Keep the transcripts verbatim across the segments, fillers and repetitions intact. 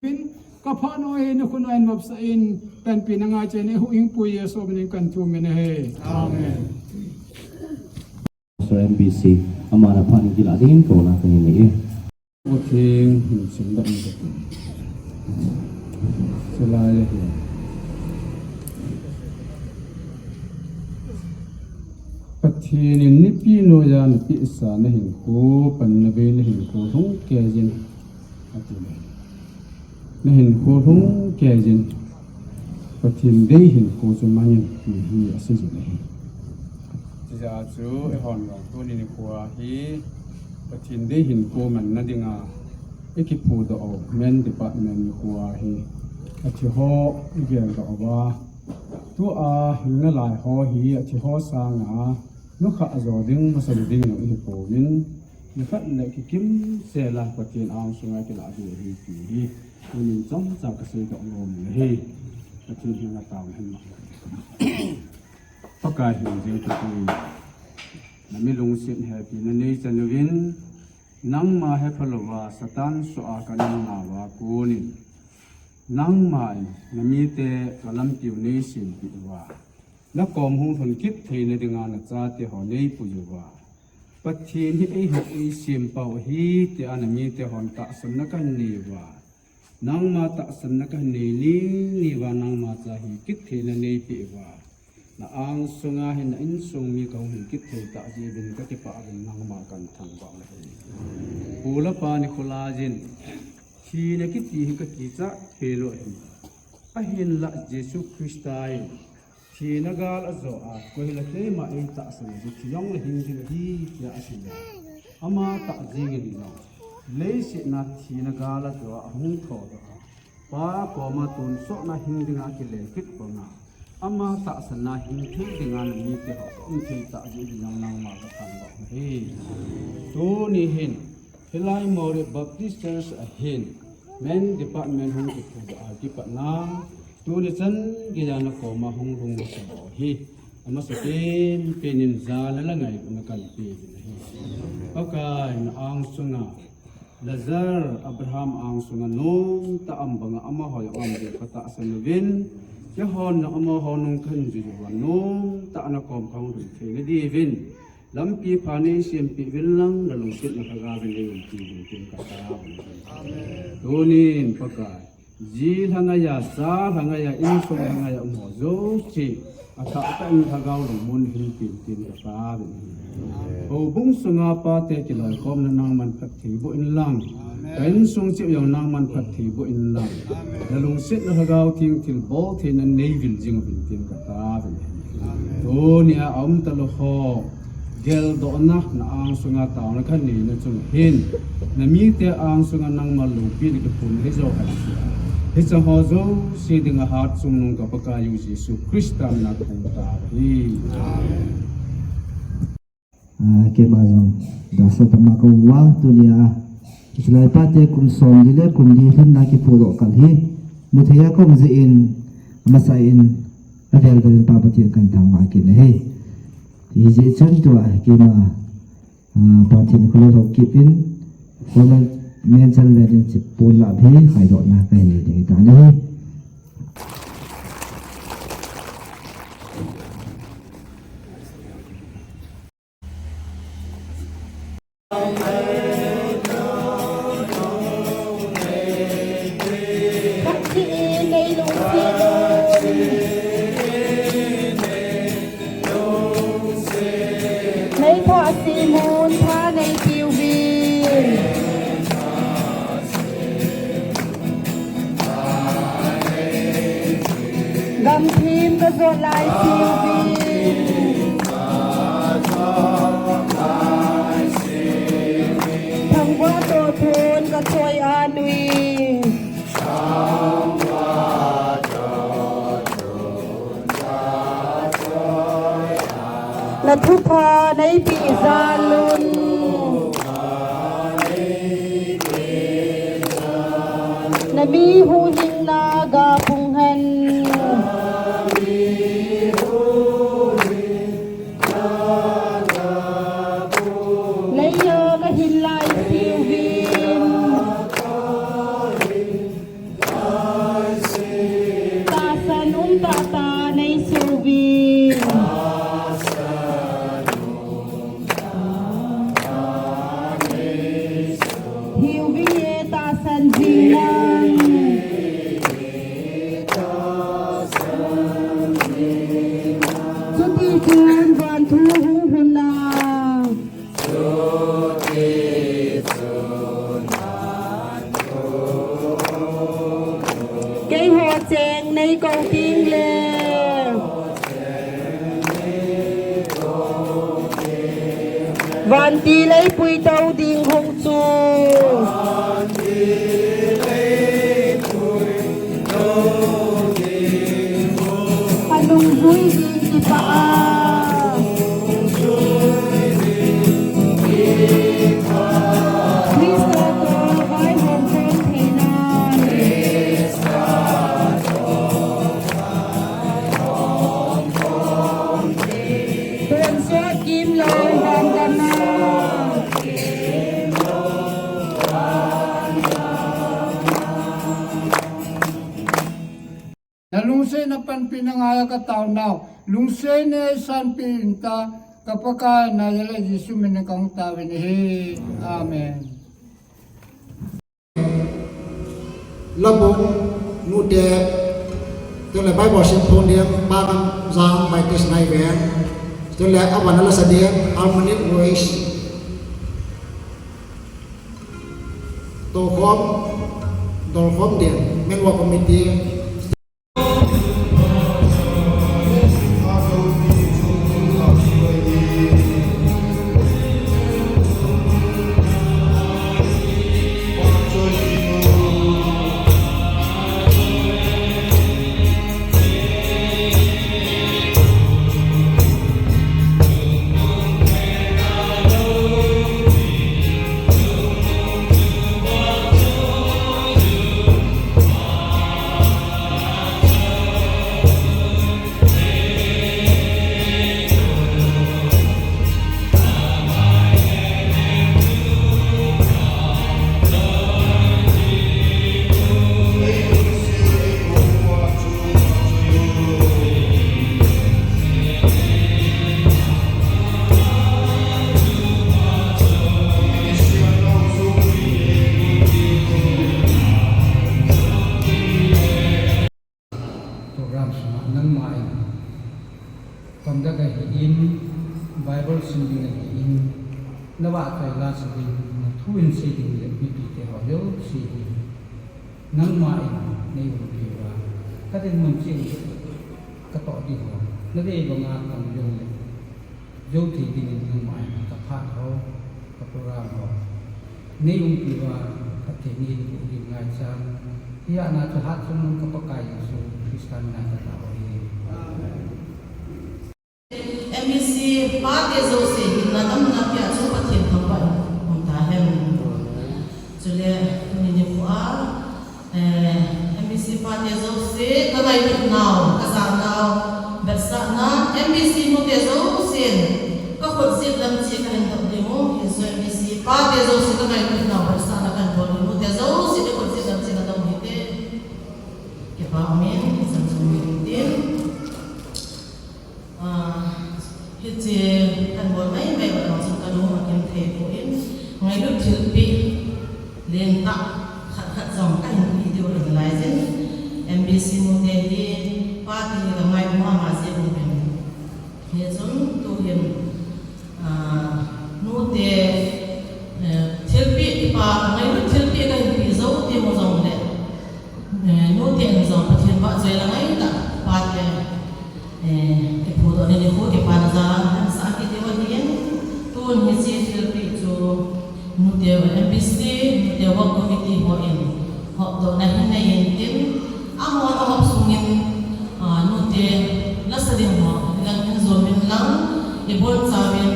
Pin, ka phat noi na khut noi in vapsa in, panpina ngai cheh in, huhhingpu Jesu min in kan thum in ahi. Amen. Pastor M B C, ama na phat in kila ding in kona kahin nei e. Pathen, hin sim dam ka tin. Chulai le hi. Pathen in nipi noiya napehsa nahinkho, panna bei nahinkho, lhung keiyin. Ati le. Nahinkho lhung keiyin, Pathen dei hinkho chu mangin, ti hi asei jin ahi. Chujeh a chu eihon jong tuni nikho hi Pathen dei hinkho manna dinga ikiphudoh u, Men Department nikho hi, athi ho igeldoh uva, tua hilna lai ho hi athi ho sanga nukhah jo ding, masang ding jong ihi pouvin, nikhat le kikim sela Pathen angsunga kilah diu ahi ti hi, tunin chomcha kasei doh nom in ahi. Pathen henga taona hin mang'o. Pakai hingjing Pathen, nami lungset hepi nanei chan uvin, nangma hepha louva Satan soh a kana um nauva konin, nangman namite kalampiu neisempeh uva, nakom hung lhun kit theina dinga nachate ho neipui uva, Pathen hi eiho eisempau ahi tia namite hon tahsanna kahin nei uva, nangma tahsanna kahin nei ning uva, nangma cha hi kit theina neipeh uva, na angsunga hin na insung mi kahung hin kit thei tah jeh uvin kakipah uvin, nangma kahin thangvah nahi. Pu le pa nikho laiyin, thina kiti hi kakichat thei lou ahi. Ahinlah Jesu Christa in thina gal ajo a, koi hile keima eitahsan a chu thi jongle hing ding ahi tia asei a, ama tah jengin jong leiset a thina gal ajo a ahung thodoh a, Pa koma tonsot a hing dinga akile kit banga, ama tahsan a hing thei dinga namite ho um thei tah jeh uvin nangma kathangvah nahi. Tuni hin, hilai Moreh Baptist Church a hin, Men Department hung kiphudoh a kipat na, tuni chan geiya nakoma hung lhung masa ho hi, amasapen pen in jana le ngailutna kahin pe uvin ahi. Pakai, na angsunga Lazar, Abraham angsunga nomtah a um banga amaho jong aum diu katahsan uvin, keihon jong amaho nung kahin jui uva, nomtah a nakom kahung lhun theina diuvin, lampi pha neisempeh uvin lang, nalungsetna lhagao vin neiumpi uvin tin kataovin ahi. Tunin Pakai, ji lhangaiya, cha lhangaiya, insung lhangaiya um ho jouse, athah tah in lhagao lungmon hin peh in tin kataovin ahi. Houbung sunga pate kiloikhomna nangman phatthei boh inlang, ka insung cheh jong nangman phatthei boh inlang, nalungsetna Lhagao Theng thilbol theina neivil jing uvin tin kataovin ahi. Tunia aum talou ho geldohna, na angsunga taona kaneina chunga hin, namite angsunga nangma loupina kiphonna hijou hai. Hiche ho jouse dinga hatchungnung ka Pakaiyu Jesu Christa mina kahung tao ahi. Amen. Ah, keima jong dahsa tama kaum uva, tunia, hilai pate kum somli le kum li lhinna kiphudoh kal hi muthei a kaum jeh in, amasa in, avel vel in Pa Pathen kahin thangvah kit ahi. Hijeh chun tua, keima, ah, Pathen khulou lhou kit in, Honorable Mention Vel in chipon lah hi khaidohna kahin nei ding ahitai. Nei pha simun pha nei piuvin. Gamthim kajot lai siuvin. Thangvah toh thon kachoi a nui. Na thupha nei peh jal un. Na mi huhhingna ga pung hen. Leiya kahin lai siuvin. Chuti chun vanthu hung lhun lang. Keiho cheng nei kou ding le. Vantil ei pui tou ding hung chu. A nung vui ding kipa a. Krista toh vaihom khom theina. Tonsot kimlou vangam a. Na lungsetna panpina ngaiya ka taonau, lungsetna sanpeh in ta, ka Pakai Nazareth Jesu min in ka hung taovin ahi. Amen. Labung nute, chule Bible sim phong ding, Pa Ngamjang Baptist Naiven, chule aban a lasa ding, Harmonic Voice, Toukhom, Dolkhom ding, Menwa Committee. Program sunga nangma in tamda kahin, Bible sim ding ahin, navahchoi la sa ding, nathu in sei ding le mipite ho jouse hi nangma in nei umpi uva, ka dinmun cheh u ka toh ding ho, nadei banga tam jongle jou thei dingin nangma in ka phat ho, ka program ho nei umpi uva, Pathen in eipuiyin ngai chan, hijeh a chu hatchungnung ka Pakai Jesu Christa mina ka tao ahi. M B C pate jouse hinna damna pia chu Pathen thangvah in um tahen. Chule tuni nikho a, eh, M B C pate jouse, ka ngailutnau, ka jachatnau, vetsahna, M B C nute jousen ka khut jet lam cheh kahin doh diu, hichu M B C pate jouse ka ngailutnau, vetsahna kahin bol diu, nute jouse ka khut jet lam cheh nadam u hite. Kipa umin, ichan chun umin tin. Ah, hiche kahin bol maimai uva chun kalung akimthei poi, ngailut thilpeh lentah khat khat jong kahin pe diu ahi nalaijin, M B C nute hi pate hi ka ngai mama jeh uvin. Hichun tuhin, ah, nute, eh, thilpeh kipa, ngailut thilpeh kahin pe jou teng jong le, eh, nute in jong Pathen vahchoi la ngaitah pate, eh, kiphudoh ni nikho kipana jal a kahin sah kit diu ahin, tun hiche thilpeh chu nute M B C, nute work committee hon hopdohna hin nei intin, amahon ahop sungin, ah, nute lasa ding ho, ilang hin jom in lang, ibonchauvin,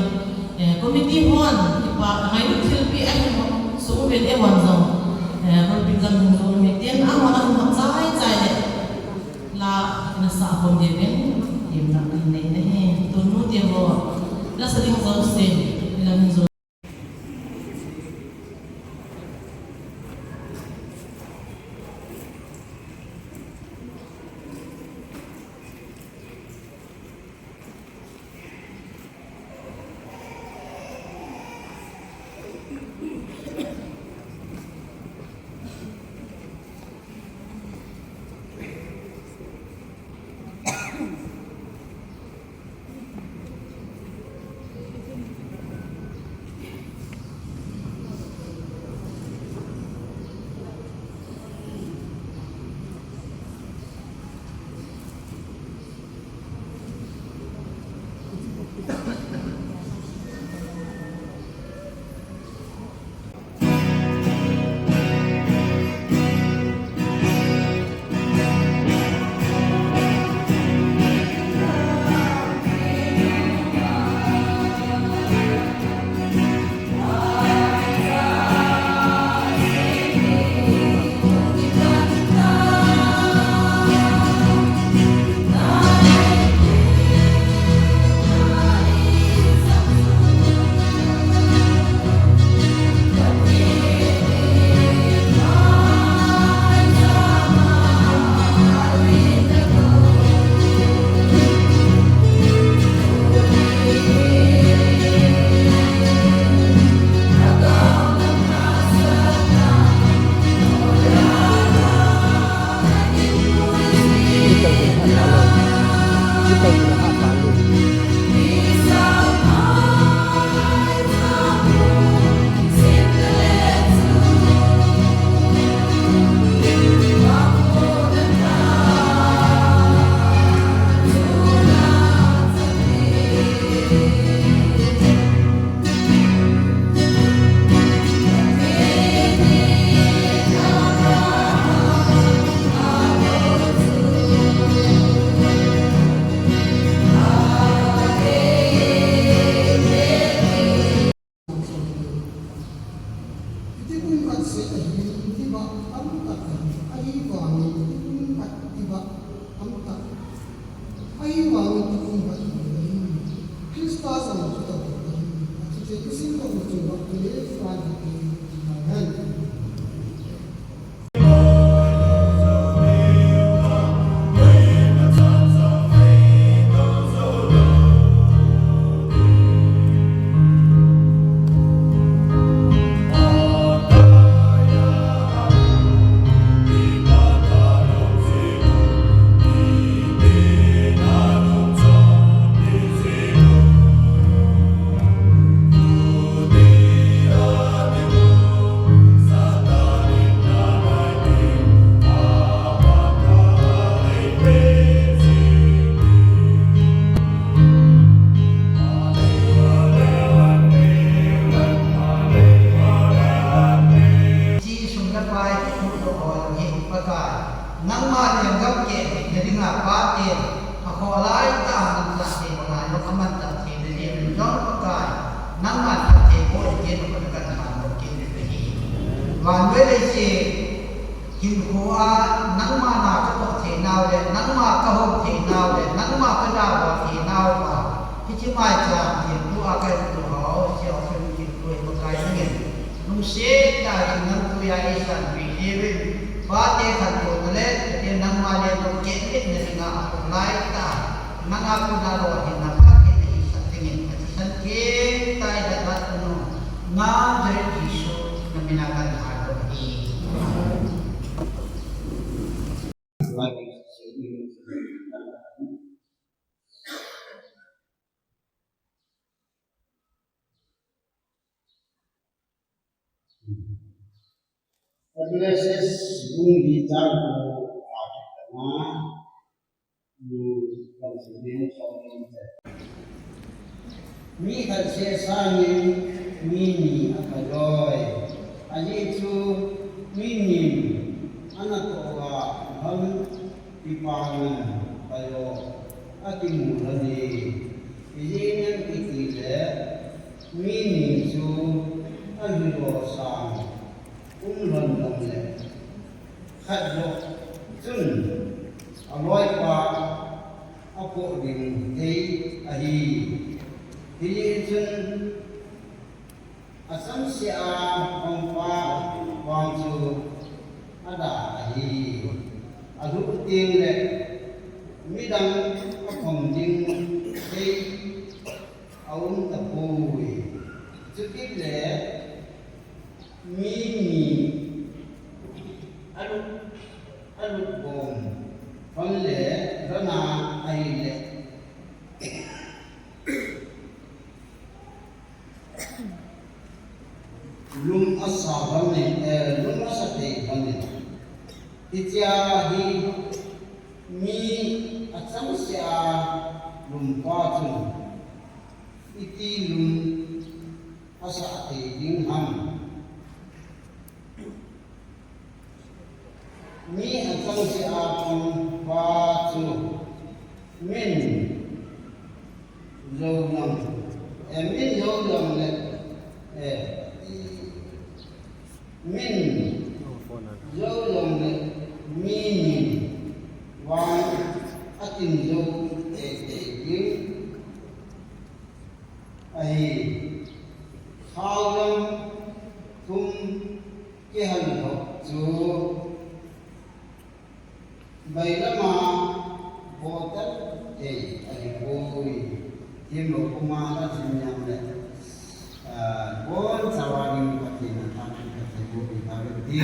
eh, committee hon, kipa, ngailut thilpeh ahin hop sung uvin eihon jong, eh, pulpit lam hin jom in tin, amahon ahop chai chai le, la ina sah khom diuvin, temna kahin nei ahi, tun nute ho, lasa ding jouse, ilang hin jom. Pakai, nangma lenggam keh theina dinga paten akhoh laitah a manchah thei banga jong amanchah theina diuvin jong Pakai, nangman phatthei boh in tin, Pakai, kan thanop kit uvin ahi. Vannoi leiset hinkhoa nangma na katoh theinau le, nangma kahou theinau le, nangma kajabol theinau pa, hiche maicham thempu a kahin toh ho, hiche office thempu hi Pakai nangin lungset tah in nangtui a eisanpeh diuvin, pate khantouna le, chuteng nangma lenggam keh letna dinga akhoh laitah a, nanga kona lolhinna phatthei nahisah dingin, athisan theng tah a ilah uva Nazareth Jesu namin a kan thanop ahi. Ecclesiastes bung li chang ko a kitna, mm, kan sim in. Mi khat seh sangin mi ni akaloi. Ajeh chu mi nin anatoh uva lhon kipa ngen kalou akimu lhon e. Ijeh inem itile mi ni chu alhilou sang um lhon jongle, khat joh chun aloipa apoh ding thei ahi. Hijeh chun achangseh a pangpa vang chu ada ahi. Alhuh tengle midang aphong ding thei aum tapoi. Chukit le mi ni alut, alut bom lhon le lhon a ahile lum asa lhon in, eh, lum asa thei lhon in. Hichea hi mi achangseh a lumpa chun iti lum asah thei ding ham? Mi achangseh a pangpa chu min jou jong, eh, min jou jongle, eh, min jou jongle mi nin vang atin jou teitei ding ahi. Khao jong thum kihal lhop chu bailama bottle ei ahipoi. Themlou puma nasim jongle, ah, bonchauva ding Pathen a thanop kathei boh in kati.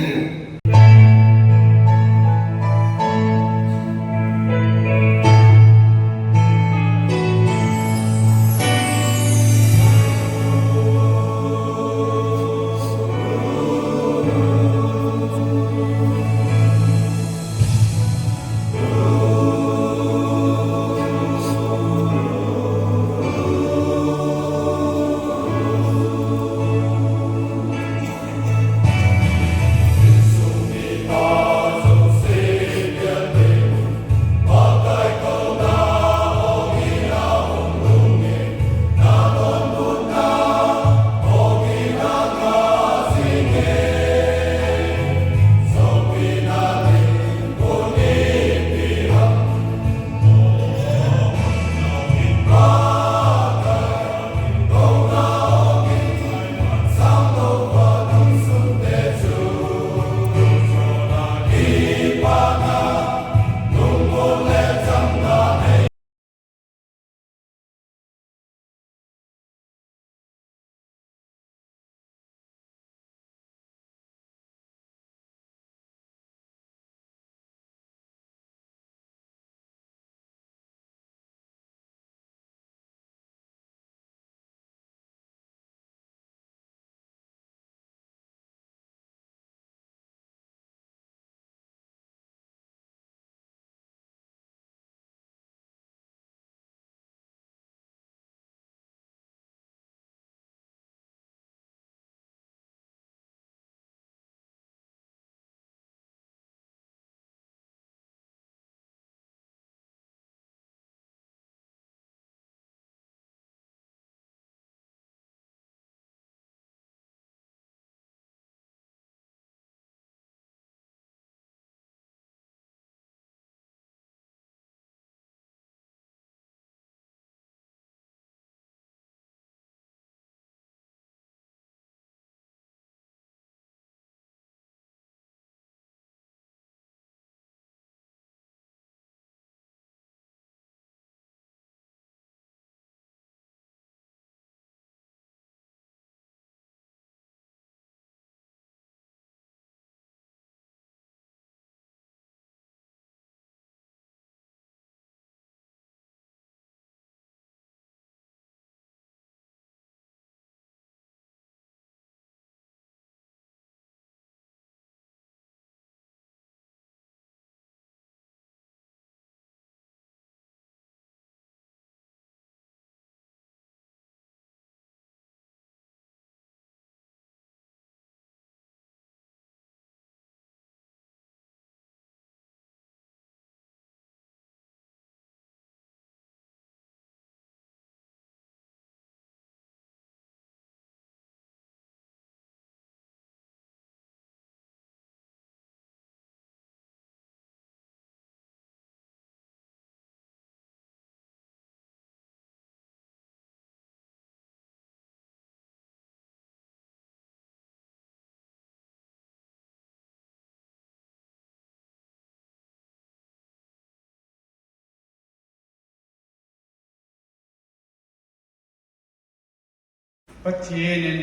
Pathen in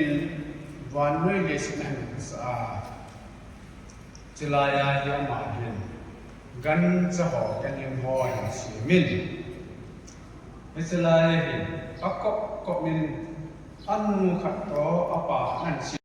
vannoi leiset ahin sa a, chulai a hi ama hin gancha ho, ganhing ho ahin semin. Hiche lai a hin akop kop in anu khat toh apa khat ahin sem.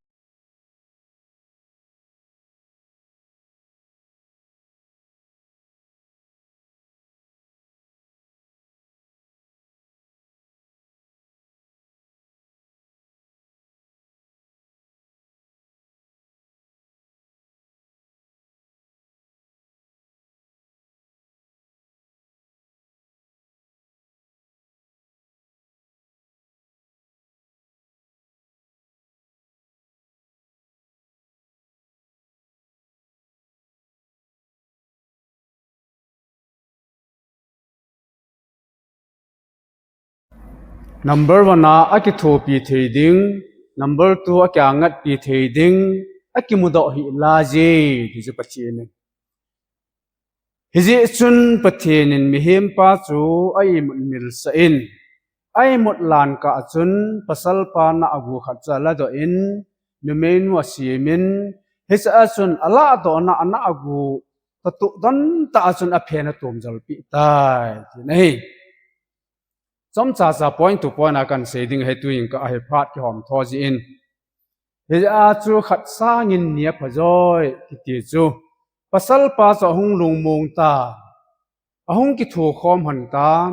Number one a, akithopi thei ding. Number two, akiangatpi thei ding. Akimudoh hih laiye, ti chu Pathen in. Hijeh chun Pathen in mihempa chu a-imut milsah in, a-imut lan kah chun pasalpa na agu khat chu aladoh in, numeinu asemin, hiche a chun alahdohna a na agu tatuh don tah a chun aphen atom jolpeh tai, tina ahi. Chomcha cha point to point a kahin sei ding ahi, tuin ka ahi phat kihom tho jeh in. Hijeh a chu khat sangin ni aphajoi kiti chu, pasalpa chu ahung lungmong tan, ahung kitho khom lhon tan,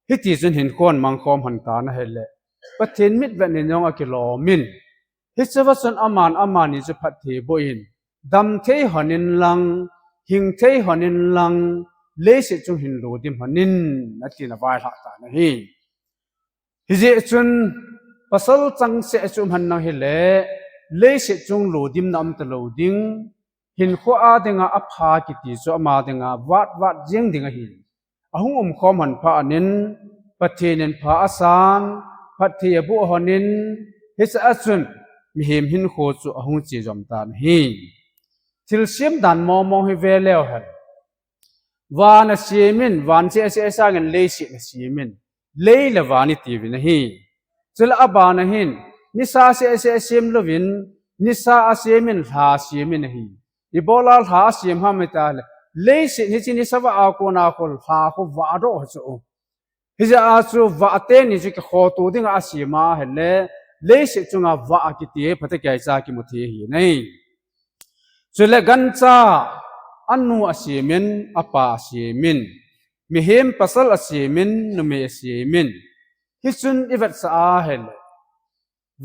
hiti chun hinkho amang khom lhon tan ahile, Pathen mitvet in jong akilom in, hichea chun aman amani chu phatthei aboh in, dam thei lhon in lang, hing thei lhon in lang, leiset chung hin ludim lhon in, atin availhah tan ahi. Hijeh chun pasal changseh chu um lhon in ahile, leiset chung ludimna um talou ding, hinkho a dinga apha kiti chu ama dinga vat vat jeng ding ahi. Ahung um khom lhon phat in, Pathen in pha asan, phatthei aboh lhon in, hichea chun mihem hinkho chu ahung che jom tan ahi. Thilsem dan mong mong hi ve leu hen. Van asem in, van cheh cheh sangin leiset asem in, lei le van iti uvin ahi. Chule abana hin, nisa cheh cheh asem louvin, nisa asem in, lha asem in ahi. Ibola lha asem ham itile, leiset hiche nisa vah a kona khu lha khu vah doh chu. Hijeh a chu vah teni chu kikhoto dinga asem ahile, leiset chunga vah kiti hi phatah a kicha kimu thei ahi nai. Chule gancha anu asem in, apa asem in, mihem pasal asem in, numei asem in. Hichun ivetsah ahile,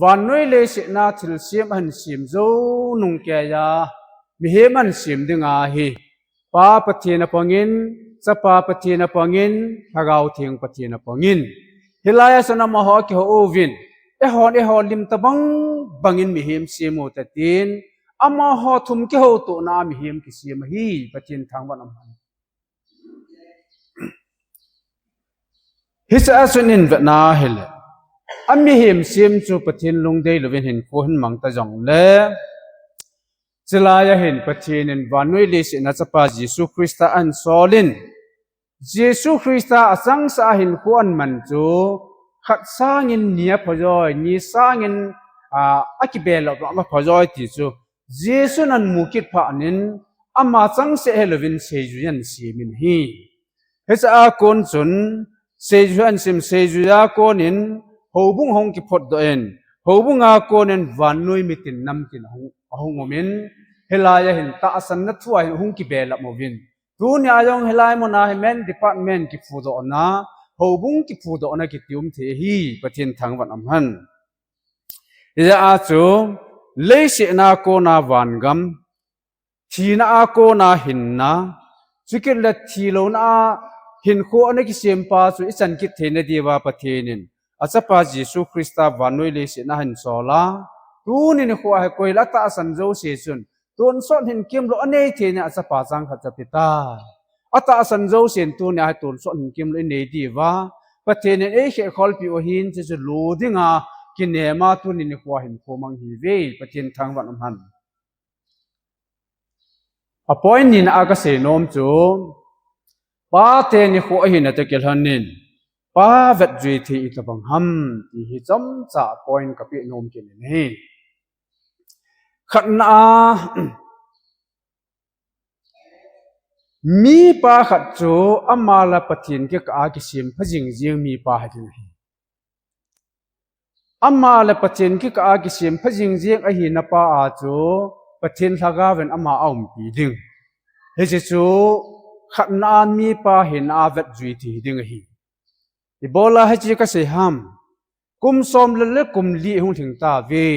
vannoi leiset a thilsem ahin sem jou nung keiya, mihem ahin sem dinga hi, Pa Pathen apangin, Chapa Pathen apangin, Lhagao Theng Pathen apangin. Hilai a chun amaho akihou uvin, eihon eiho lim tabang bangin mihem sem u hite tin, amaho thum kihoutohna a mihem kisem ahi, Pathen thangvah in um hen. Hichea chun ivetna ahile, amihem sem chu Pathen lungdei louvin hinkho ahin mang ta jongle, chulai a hin Pathen in vannoi leiset a Chapa Jesu Christa ahin sol in, Jesu Christa achangseh a hinkho ahin man chu, khat sangin ni aphajoi, ni sangin, a, akibelap a aphajoi ti chu, Jesun ahin mu kit phat in, ama changseh helouvin seijui ahin sem in ahi. Hichea kon chun, seijui ahin sem, seijui a konin, houbung ahung kiphutdoh in, houbung a konin vannoi mitin namtin ahung, ahung um in, hilai a hin tahsanna thu a hin ahung kibelap uvin. Tunia jong hilai muna hi main department kiphudohna, houbung kiphudohna kiti um thei ahi, Pathen thangvah in um hen. Hijeh a chu, leiset a kona vangam, thina a kona hinna, chukit le thilouna a hinkho ana kisem pa chu ichan kit theina diuva Pathen in, achapa Jesu Christa vannoi leiset a ahin sol a, tuni nikho a hi koilah atahsan jouse chun, tonsot hinkho lou anei theina achapa chang khat chu ape tai. Atahsan jousen tunia hi tonsot hinkho lou inei diuva, Pathen in eikhel kholpeh u ahin, chuchu lo dinga kinem a tuni nikho a hinkho mang ihiuve, Pathen thangvah in um hen. A point nina a kasei nom chu, pate nikho ahina toh kilhonin, Pa vetjui thei itobang ham ti hi chomcha point kapeh nom kit in ahi. Khatna a, mipa khat chu ama le Pathen kikah a kisempha jing jing mipa hiding ahi. Ama le Pathen kikah a kisempha jing jing ahina pa a chu Pathen Lhagao in ama aumpi ding. Hiche chu khatna a mipa hina a vetjui thei ding ahi. Ibola hiche kasei ham? Kum som le, le kum li hung lhing tauve.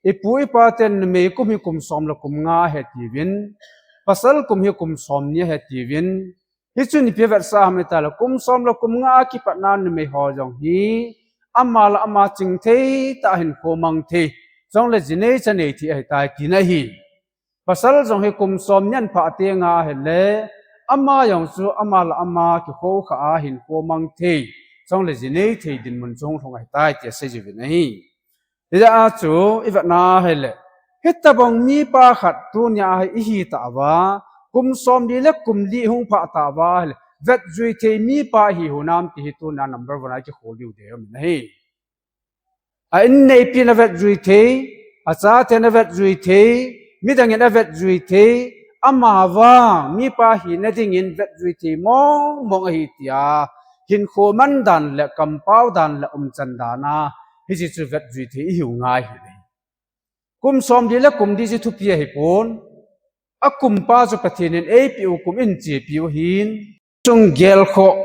Ipu ipa ten numei kum hi kum som le kum nga ahi tiuvin, pasal kum hi kum somni ahi tiuvin, hichun ipi avetsah ham itile kum som le kum nga a kipatna numei ho jong hi ama le ama chingthei tah a hinkho mang thei, chule jinei chanei thei ahitai tina ahi. Pasal jong hi kum somni aphah tenga ahile, ama jong chu ama le ama kikhoukhah a hinkho mang thei, chule jinei thei dinmun chu hung lhung ahitai ti asei jiuvin ahi. Hijeh a chu ivetna ahile, hitobang mipa khat tunia hi ihi tauva, kum somli le kum li hung phah tauva ahile, vetjui thei mipa ihiu nam ti hi tunia number one a kikhol diu ding aum in ahi. A inneipin avetjui thei, achaten avetjui thei, midangin avetjui thei, amavang mipa hina dingin vetjui thei mong mong ahi tia hinkho man dan le kampao dan le umchan dan a hiche chu vetjui thei ihiu ngai ahi. Kum somli le kum li chu thupi ahipon, akumpa chu Pathen in eipeh u kum in chepi u ahin, sung gelkhoh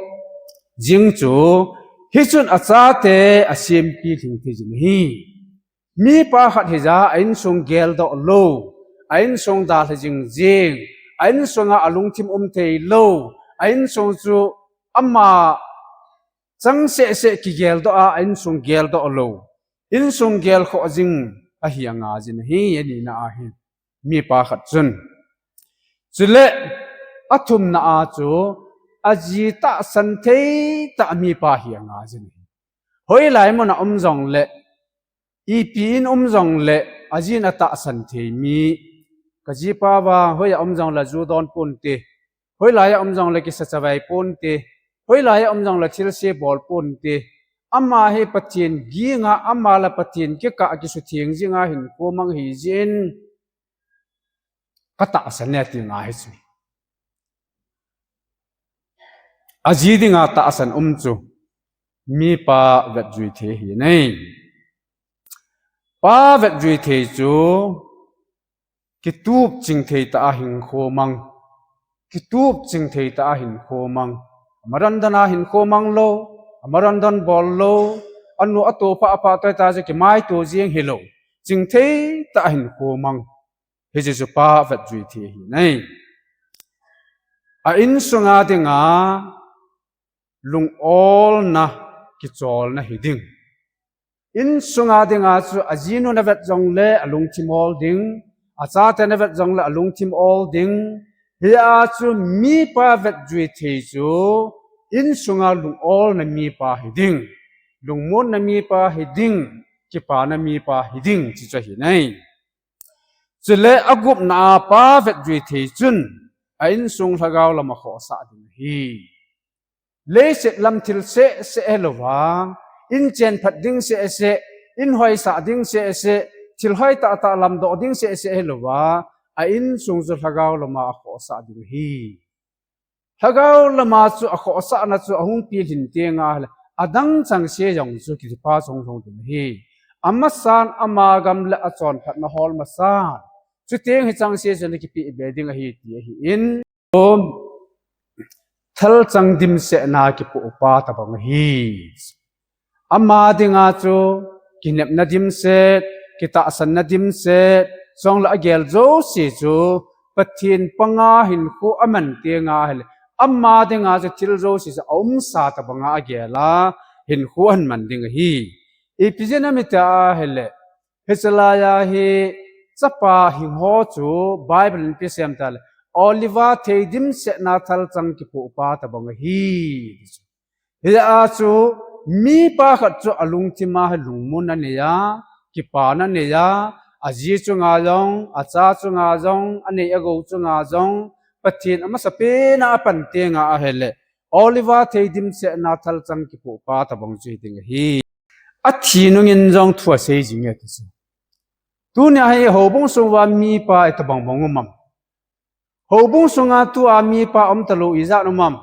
jing chu hichun achate asempi lhing thei jing ahi. Mipa khat hija a insung geldoh lou, a insung dalha jing jing, a insunga alungthim um thei lou, a insung chu ama changseh seh kigeldoh a, a insung geldoh lou, insung gelkhoh jing ahi anga jin ahi, anina ahi. Mipa khat chun. Chule athumna a chu aji tahsan thei tah mipa hi anga jin ahi. Hoilai mun a um jongle, ipi in um jongle, ajin atahsan thei mi. Kajipa vang hoiya um jongle ju don ponte. Hoilai a um jongle kisa chavai ponte. Hoilai a um jongle thilse bol ponte. Ama hi Pathen ginga, ama le Pathen kikah a kisutheng jinga hinkho mang ahi jeh in, katahsan e ati ngai ahi chu. Aji dinga tahsan um chu mipa vetjui thei ahi nai. Pa vetjui thei chu kitup chingthei tah a hinkho mang. Kitup chingthei tah a hinkho mang. Amadan dan a hinkho mang lou. Amadan dan bol lou. Anu atoh pha pha toh tah chu kimaito jing hilou. Chingthei tah a hinkho mang. Hiche chu pa vetjui thei ahi nai. A insunga dinga lungolna, kicholna hiding. Insunga dinga chu ajinun avet jongle alungthim ol ding, achaten avet jongle alungthim ol ding. Hia chu mipa vetjui thei chu insunga lungolna mipa hiding, lungmonna mipa hiding, kipana mipa hiding, chuchu ahi nai. Chule agupna a pa vetjui thei chun a insung lhagao lama khohsah ding ahi. Leiset lam thil seh seh hilouva, in chenphat ding seh seh, in hoisah ding seh seh, thil hoitah tah lamdoh ding seh seh hilouva, a insung chu lhagao lama akhohsah ding ahi. Lhagao lama chu akhohsahna chu ahung pilhin tenga ahile, adang chengse jong chu kitipa chunglhung ding ahi. Amasan ama gam le achonphatna hol masan. Chuteng hi chengse chu ana kipeh be ding ahi ti ahin. Thalchang dimsetna kipoh pa tabang ahi. Ama dinga chu kinepna dimset, kitahsanna dimset, chule agel jouse chu Pathen panga hinkho aman tenga ahile, ama dinga chu thil jouse chu aumsa tabanga agel a, hinkho aman ding ahi. Ipi jeh ham iti ahile, hiche laiya hi chapa hing ho chu Bible in ipi asei em tile, Olive thei dimsetna thalchang kipoh pa tabang ahi. Hia chu mipa khat chu alungthima hi lungmon anei a, kipana anei a, aji chunga jong, acha chunga jong, anei agou chunga jong, Pathen amasapen a apan tenga ahile, Oliver thei dimsetna thalchang kipoh pa tobang chu hiding ahi. Athi nungin jong thu asei jing e ti chu. Tunia hi houbung sunga mipa itobang bang um am? Houbung sunga tua mipa um talou ijat um am?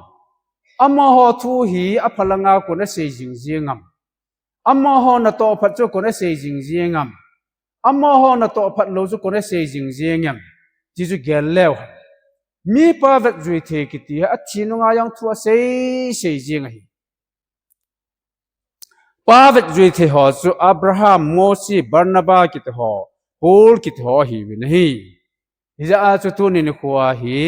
Amaho thu hi aphalanga kon asei jing jing am? Amaho natoh phat chu kon asei jing jing am? Amaho natoh phat lou chu kon asei jing jing am? Ti chu gel leu hen. Mipa vetjui thei kiti hi athi nunga jong thu asei sei jing ahi. Pa vetjui thei ho chu Abraham, Mosi, Barnaba kiti ho, Paul kiti ho ahiuvin ahi. Hijeh a chu tuni nikho a hi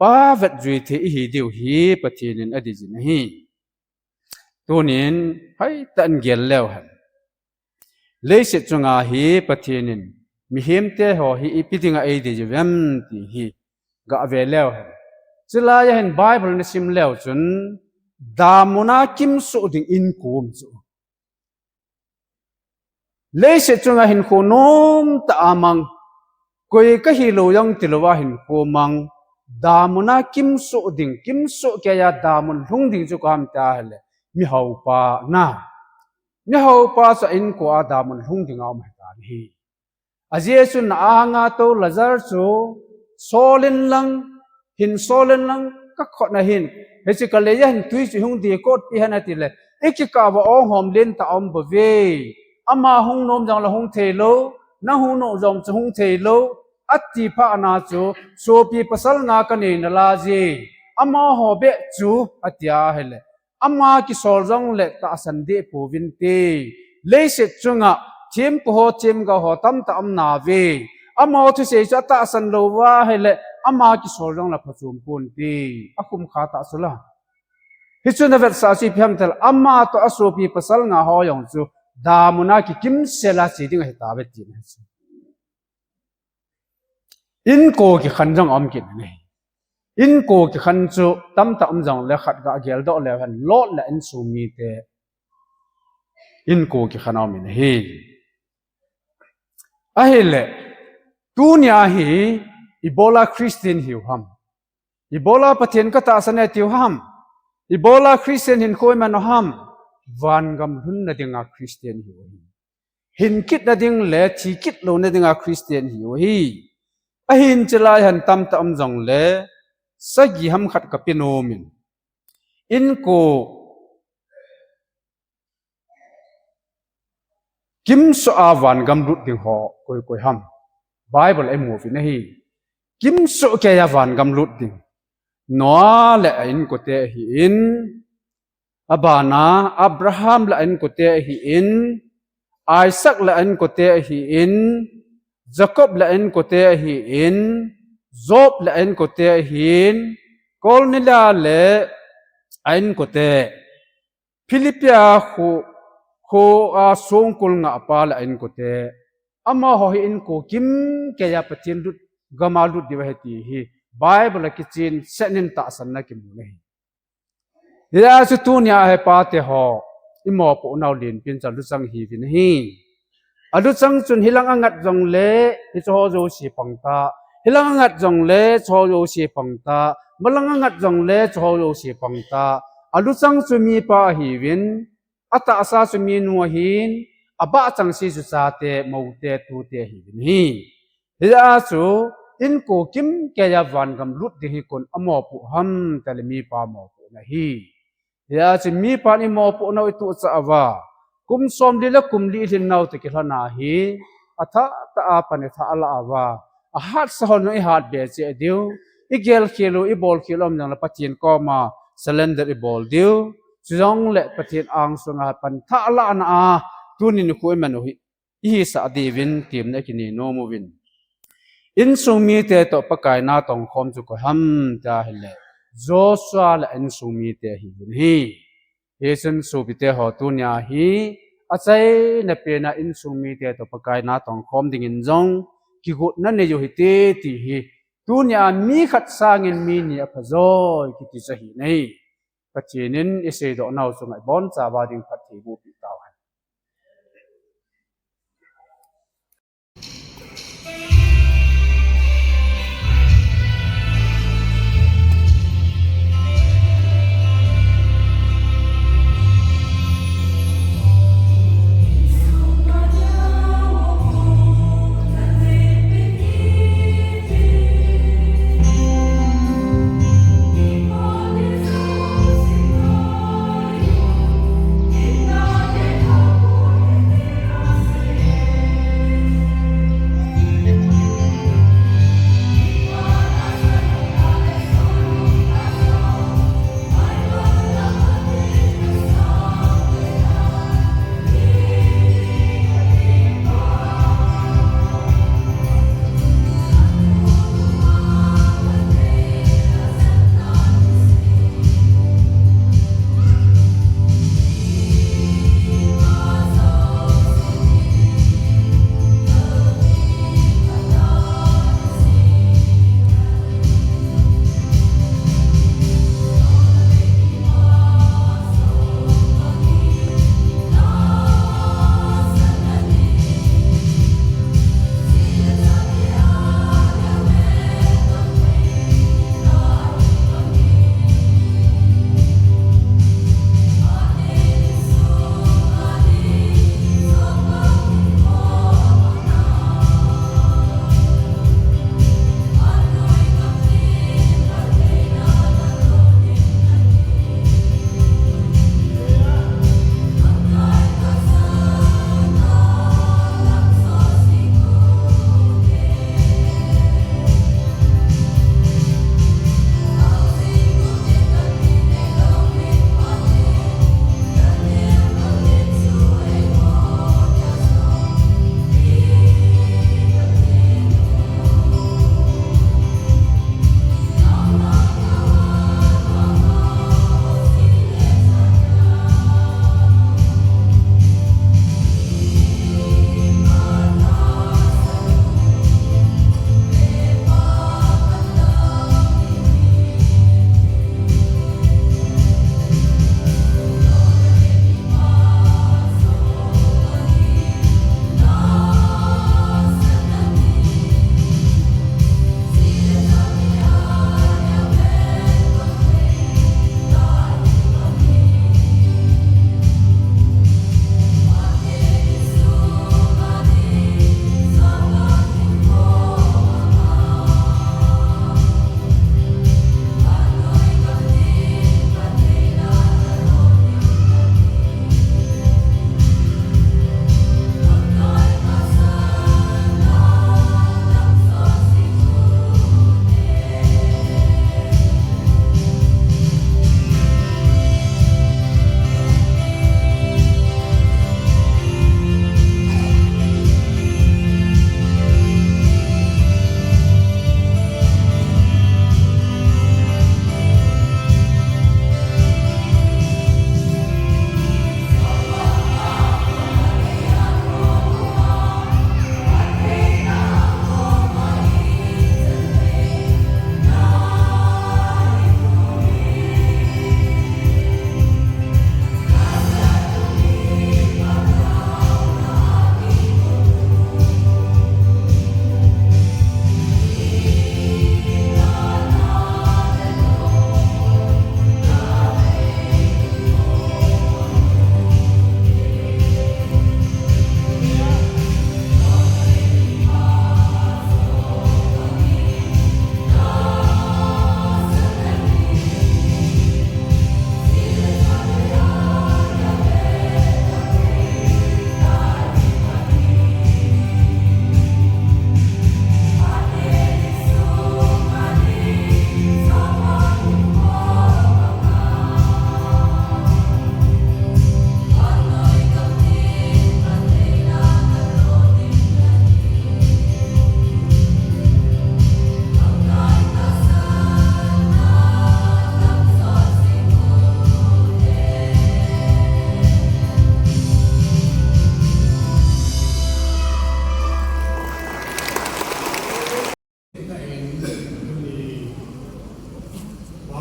pa vetjui thei ihi diu hi Pathen in adei jin ahi. Tunin hoitah in gel leu hen. Leiset chunga hi Pathen in mihemte ho hi ipi dinga eidei jiu vem ti hi gah ve leu hen. Chulai a hin Bible nasim leu chun, damun a kimsoh ding inko um chu. Leiset chunga hinkho nomtah a mang, koi kahi lou jong tilou a hinkho mang, damun a kimsoh ding, kimsoh keiya damun lhung ding chu koi ham tia ahile, mihaopa na. Mihaopa chu a inko a damun lhung dinga um ahitan ahi. Ajeh chu na anga tou Lazar chu sol in lang, hin sol in lang, kakhut na hin, hiche kalei a hin tui chu hung dih kot pi hen atile, ikikah uva ong hom lentah aum bouve. Ama hung nom jongle hung thei lou, nahung nom jong chu hung thei lou, ati phat na chu, sopi pasal nga kanei nalai je, amaho beh chu, atia ahile, ama kisol jongle tahsan deh pouvinte. Leiset chunga thempu ho, themgao ho tamtah um nauve. Amaho thusei chu atahsan lou uva ahile, ama kisol jongle phachom ponte. Akhum kha tah chu la. Hichu navetsah chu ipi ham itile, ama toh asopi pasal nga ho jong chu damun a kikimsel a che ding ahitauve tina ahi chu. Inko kikhen jong aum kit in ahi. Inko kikhen chu tamtah um jongle khat gah geldoh leu hen, Lot le insung mite inko kikhen aum in ahi. Ahile, tunia hi ibola Christian hiu ham? Ibola Pathen katahsan e tiu ham? Ibola Christian hinkho iman u ham? Vangam lhunna dinga Christian hiu ahi. Hin kit nading le thi kit louna dinga Christian hiu ahi. Ahin chulai a hin tamtah um jongle, sagi ham khat kape nom in. Inko kimsoh a vangam lut ding ho koi koi ham? Bible a imu uvin ahi. Kimsoh keiya vangam lut ding. Noah le a inkote ahin, abana Abraham le a inkote ahin, Isaac le a inkote ahin, Jacob le a inkote ahin, Job le a inkote ahin, Cornelia le a inkote, Philippi a kho, kho a songkul ngahpa le a inkote, amaho hi inko kimkeiya Pathen lut, gam a lut diu ahi ti hi Bible a kichen set in tahsanna kimu ahi. Hijeh a chu tunia hi pate ho, imopoh nau lenpen chu aluchang hiuvin ahi. Aluchang chun hilang angat jongle, hiche ho jouse pang ta. Hilang angat jongle, hiche ho jouse pang ta. Malang angat jongle, hiche ho jouse pang ta. Aluchang chu mipa ahiuvin, atahsa chu minu ahin, abahchang se chu chate, moute, tute ahiuvin ahi. Hijeh a chu, inko kimkeiya vangam lut ding hi koiin amopoh ham itile mipa mopohna ahi. Hijeh a chu mipan imopoh nau ituhchah uva, kum somli le kum li lhin nau toh kilhon a hi, athah tah a pan ithah lah uva, ahatsa ho nung ihat be cheh diu, igel khel u, ibol khel u um jongle Pathen koma surrender ibol diu, chujongle Pathen angsunga pan thah lahna a, tuni nikho iman u hi, ihisah diuvin temna kinei nom uvin. Insung mite toh Pakai natong khom chu koi ham tia ahile, Joshua le insung mite ahiuvin ahi. Hichun sopite ho tunia hi, achaina pena insung mite toh Pakai natong khom dingin jong, kigotna nei u hite ti hi, tunia mi khat sangin mi ni apha joi kiti chu ahi nai. Pathen in iseidoh nau chunga ibonchauva ding phatthei bohpeh tauhen.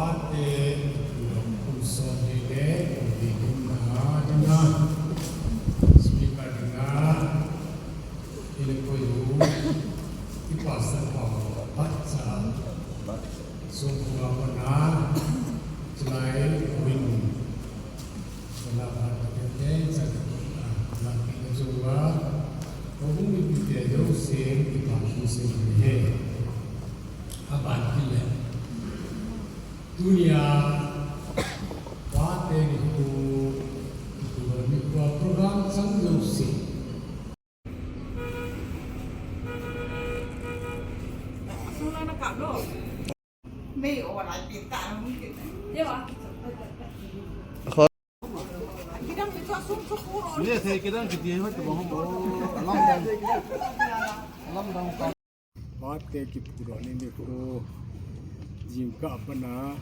Te, kum som ni le kum li dinga, dinga, speaker dinga, i le koi u, i pastor pa, pa cha, so kua pa na, chulai win, so la pa ta ke te, cha, la pi na chua, ko bung ni pi te, yo se, i pa ki se ni he, a ban ki le. Tunia, pate nikho, nikho, nikho program chang jouse. Pate kipu doh ni nikho, jingkah a pat a,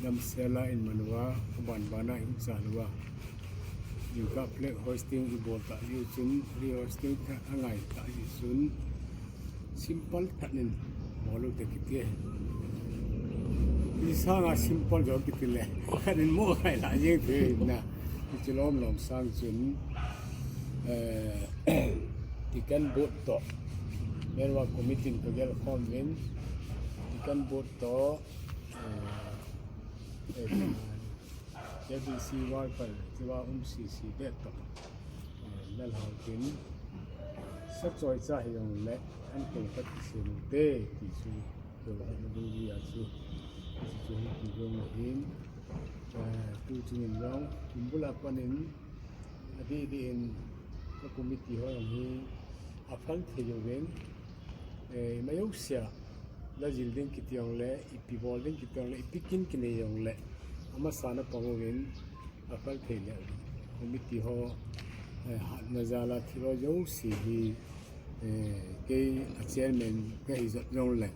damsel a i man uva, aban ban a i chan uva. Jingkah flag hoisting i bol tah jeh chun, flag hoisting kha angai tah jeh chun, simple tah in bol u te kiti. Hiche sanga simple jong kiti le, khat in mo khai la jeng thei na. Hiche lom lom sang chun, eh, Deacon Board toh, Member Committee in ka gel khom in, Deacon Board toh, eh, eh, J B C worker, tiwa um C C bek toh, eh, nalhau tin, sa choi cha hi jong le, an kong khat kisem u te, ti chu, ko la na ding ria chu, ti chu hi ti jong ahin, eh, tu chun in jong, kum bul a pan in, Adih dih in ka committee ho jong hi aphal thei uvin, eh, ima jouse a la jil ding kiti jong le, ipi bol ding kiti jong le, ipi kin kinei jong le, amasa na pang uvin aphal thei le committee ho, eh, hatna jal a thil ho jouse hi, eh, kei a chairman ka hi jot jong le,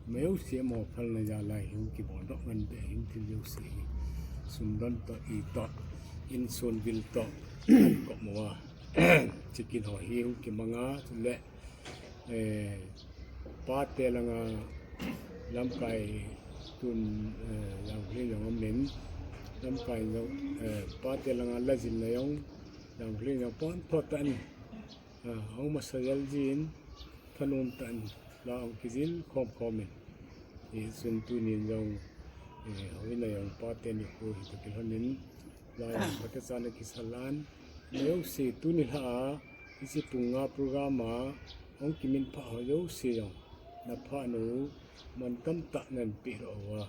Ima jouse mo phalna jal a hi hung kibol doh ngan te hin thil jouse hi. Sum don toh, i toh, insung bil toh, an kop mo a. Chicken ho hi hung kimang a, le, eh, pate langa lamkai tun, eh, Jangkholen jong amin. Lamkai jong, eh, pate langa la jilna jong, Jangkholen jong pon thot an. Ah, hung masa jal jin, thanom tah in la hung kijil khom khom in. Hichun tunin jong, eh, houin a jong pate nikho hi toh kilhon in, la jong pate cha na kisalan. Jouse tuni lha a, hiche pung nga program a, hung kimin pha ho jouse jong, na pha nu, man tamtah nan pe ro uva.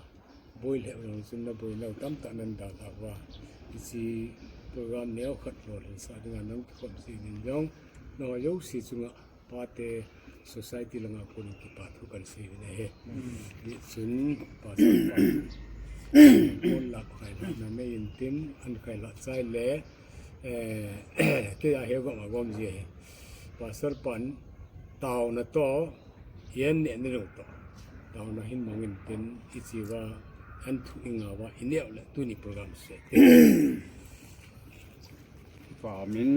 Boi lheh u jong chun na boina u tamtah nan dalha uva. Hiche program neo khat lolhin sah dinga nang kikhom seh in jong, nangho jouse chunga pate society langa konin kipa thu kan sei uvin ahi. Hichun pastor pan pon lap khailhahna nei in tin, an khailhah chai le, eh, kei a he gom a gom ji ahi. Pastor pan taona toh, Yen ne ni lo toh. Taona hin mangin tin i chi uva an thu i ngah uva i neo le tuni program se. Kipa min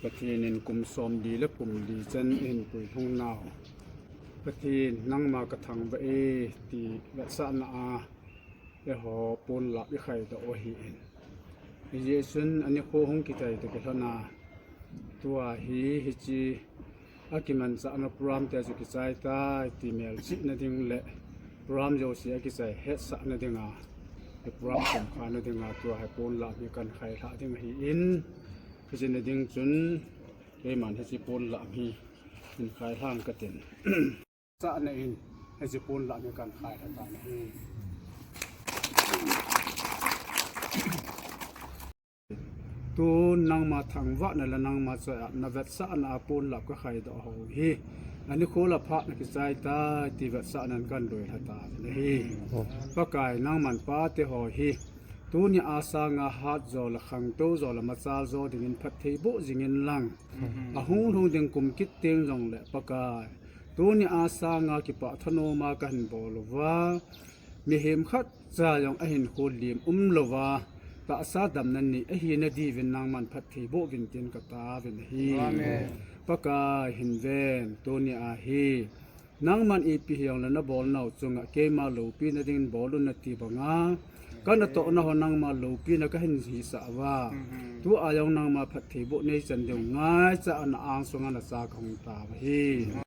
Pathen in kum som li le kum li chan in puilhung nau. Pathen nangma ka thangvah e ti vetsahna a Eiho pon lap i khaidoh u ahin. Hijeh chun anikho hung kichai toh kilhon a, tua hi hiche akimanchah na program te chu kichai tai ti melchihna ding le program jouse akichai hetsahna dinga, program chomkhana dinga tua hi pon lap hi kan khailhah ding ahin, hiche na ding chun keiman hiche pon lap hi hin khailhang katin. Sahna in, hiche pon lap hi kan khailha tan ahi. Tun nangma thangvahna le nangma choi-atna vetsahna a pon lap ka khaidoh ho hi, anikho la phat na kichai tai ti vetsahnan kan doilha tan ahi. Pakai nangman pate ho hi, tuni a sanga hat jo le khangtou jo le machal jo dingin phatthei boh jingin lang. Ahung lhung ding kum kit teng jongle Pakai. Tuni a sanga kipah thanoma kahin bol uva, mihem khatcha jong ahinkho lim umlouva, tahsa damna nei ahina diuvin nangman phatthei boh uvin tin kataovin ahi. Amen. Pakai hinven, tuni a hi Nangman ipi hijongle nabolnau chunga keima loupina dingin bol un nati banga, kanatohna ho nangma loupina kahin hisah uva. Tua jong nangma phattheiboh neichan diu ngaichat a na angsunga nacha kahung tauve.